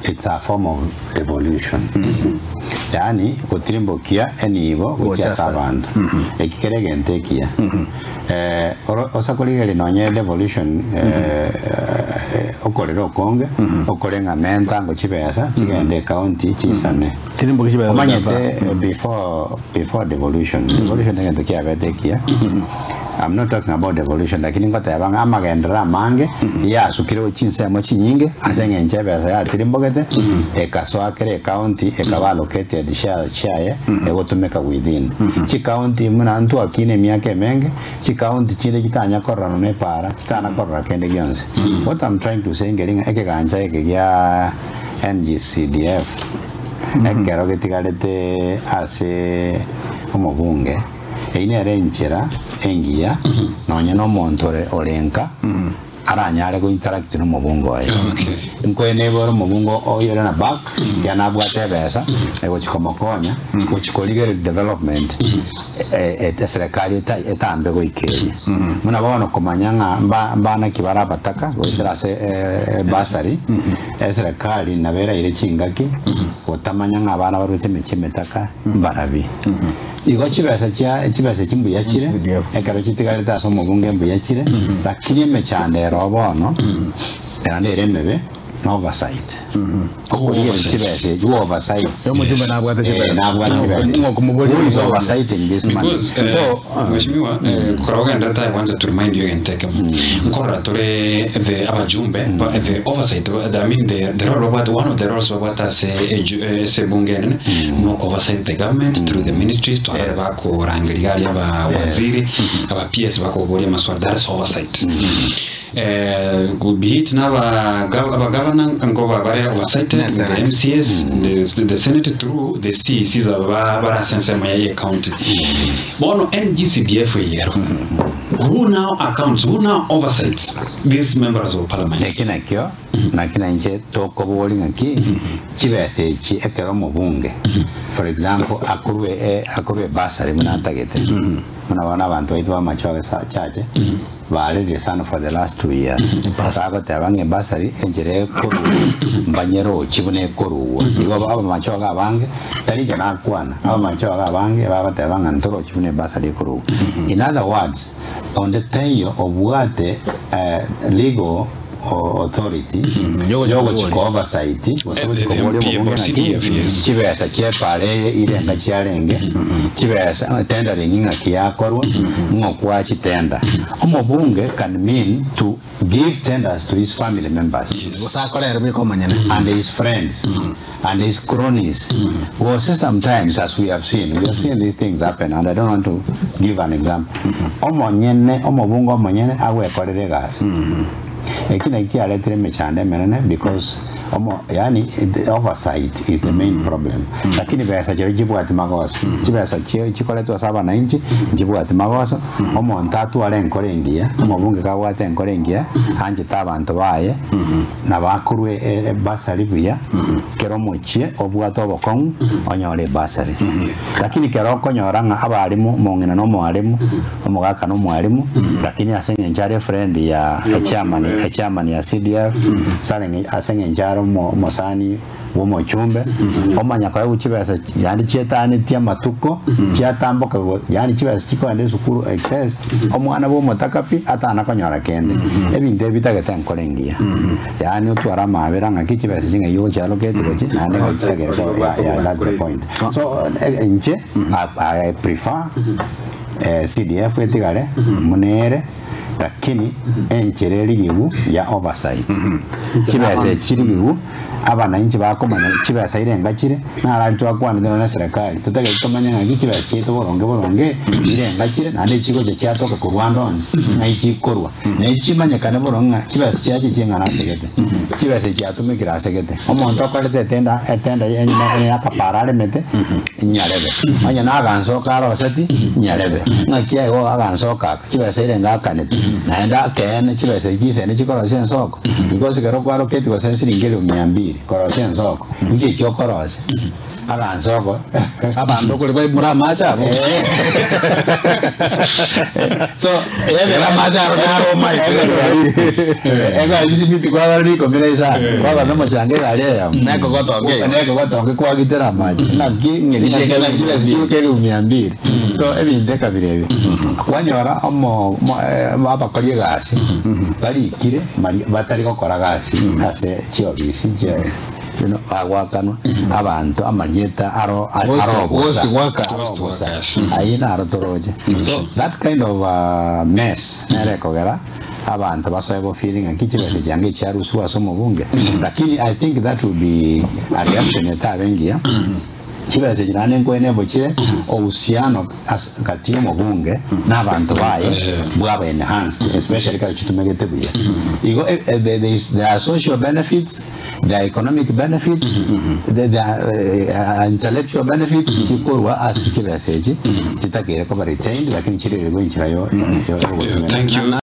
It's a form of devolution. Yaani gotirimbokia enibo gochia ase abanto. Eki kere egento ekiya. Eh, oro- osa korigereria nonye devolution eh, eh, okorera okonge okore ng'a menta ngo chibesa chigende ecounty chisane. Tirimboki chibesa Omanyete gocha eh, before before devolution, devolution egento kiabete ekiya. I'm not talking about devolution lakini ngoteba ng'a amagenderero amange yasukire chinsemo chinyinge ase eng'encho ebesa yatirimbogete ekasoa kera ecounty ekaba allocated shares chiaye egotumeka within chicounty buna ntwakina emiaka emenge chicounty chinde chitanya korora nonya epaara chitana korora kende gionsi. What I'm trying to say nkeri ng'a ekegancha eke gia NGCDF ekero getigarete ase omobunge Eyio nere enchera engiya nonya nomonto ore ore nka aranyare go interact nomobunge oye. Nkoe nebe ore omobunge oyo ore na back yaani nabwate ebesa egochi komokonya gochi korigereria development eserekari eta etambe goika eria. Buna bono komanya ng'a mba mbana ki bare abataka goetera ase ebursary, eserekari nabo eraire chingaki gotamanya ng'a abana barwete emechie emetaka mbarabi. Igo chibesa chia chibesa echi mbuya chire, ekero chitigarete ase omobunge mbuya chire, lakini emechando ero bono, naende ere emebe, na oversight. Okorigereria chibesa echi, oversight. Omojumbe nabwate Eh, chibesa. nabwate chibesa. Ng'okomoboria Who is oversighting this money? Because, eh, So, Mheshimiwa, eh, korwa ogenderete I want to remind you egento ekemo. Nkorora tore the abajumbe, ba- the oversight, the, I mean the, the role babwate, one of the roles babwate ase eju- eh, ase ebunge enene, no oversight the government through the ministries, twarore Yes. bakorangeria iga aria aba waziri, aba PS bakoboria amaswali, that is oversight. Eh, be it na aba gov- aba governor nkoba bare oversighted Na with the Senate. MCAs, the, the Senate through the CECs aba ba- bare ase ensemo ya ye county. Bono NGCDF eyero, who now accounts, who now oversights these members of parliament? Eki nakio, naki nainche tokoboria ng'aki chibesa echi ekero omobunge, for example, akorwe e akorwe ebursary buna atagete, buna bono abanto baito ba Machoge sa chache, Barerire sana for the last 2 years bagoteba ng'a ebasari enchera ekorugwa mbanyerochi buna ekorugwa igo abamachoge abange tari inche nakwana abamachoge abange bagoteba ng'a ntorochi buna ebasari ekorugwa in other words onde taiyo obwate legal authority yogochika oversight gose gochika oboria The MP omobunge or ng'aki CDF, yes. chibesa chi'epara eye irenga chiarenge chibesa tendering ng'aki yakorwa ng'okwa chitenda omobunge can mean to give tenders to his family members Gose akore ere bweka omonyene. and his friends and his cronies gose sometimes as we have seen we have seen these things happen and I don't want to give an example omonyene omobunge omonyene agwekorera egasi eki naki kiaretire emechando emenene because omo yaani the oversight is the main problem lakini besa chiria chibwati magoso chibesa chi chikoretwa ase abananchi nchibwati magoso omonto atware enkoro engiya omobunge kabwate enkoro engiya anchete abanto baye nabo akorwe ebasari buya kera omochie obwate obokong'u onyore ebasari lakini kero okonyora ng'a abarimu omong'ina na omwarimu omogaka na omwarimu lakini ase eng'encho are efriend ya echairman echairman ya CDF ase eng'encho are omosani bwa omochumbe omanya koegwa chibesa yaani chietanetie amatuko chiatamboka yaani chibesa chikoenda esukuru excess omwana bwa omotaka pi atana konyora kende ebinto ebi bitagete enkoro engiya yaani otware amabera ng'aki chibesa ching'ai ochialoketi gochi naende ng'ai chitagete yeah, yeah, that's the point so inche I, I prefer CDF etigare munere lakini enchera erigigu ya oversight chibesa echi chirigigu abananchi bakomanya chibesa irenga chire narari twakwanete na serikali totagete tomanye ng'aki chibesa chiaito boronge boronge irenga chire naende chigocha chiatoka korwa ande onsi ng'ai chikorwa nae chimanyekane boronge ng'a chibesa chiache ching'ana asegete chibesa chiatumekire asegete omonto okorete etenda etenda yakapara aremete nyarebe onye nagansoka aroseti nyarebe ng'aki igo agansoka aka chibesa irenga akanete naende akeene chibesa chisene chikorosia ensoko because ekero kwaroketi gose esiringi elfu mia mbili korosia ensoko nki ekio okorosia. Agansoko. Abanto kore baimore amache abo. So, Ekero amache aro naro omaete. Egari chisimiti kwagora rikomi na isano, kwagora na omochanga egari eyemo. Nekogotonga igo. Nekogotonga kwagitera amache. Naki Ng'aki chibesa chigoka elifu mia mbili. So ebinto ekabira ebi. Kwanyora omo mo- eh, abakori egasi barikire mari batari gokora gasi ase chiofisi chia you know, bagwakanwa abanto amarieta aro Ghost- arobosa ghost worker. arobosa Ghost workers. aye naro toroche so that kind of uh, mess nere ekogera abanto basoe go feeling ng'aki chibesa chiange chiarusiwa ase omobunge lakini i think that will be a reaction etabe engiya chibesa echi naende nkwene bochire ohusiano as- kati ya omobunge na abanto baye bwaba enhanced especially kare chitumegete buya igo eh, eh, there, there is, there are social benefits there are economic benefits there, there are uh, intellectual benefits chikorwa ase chibesa echi chitakire koba retained lakini chirire gwenchera yo yo- yo- Thank you.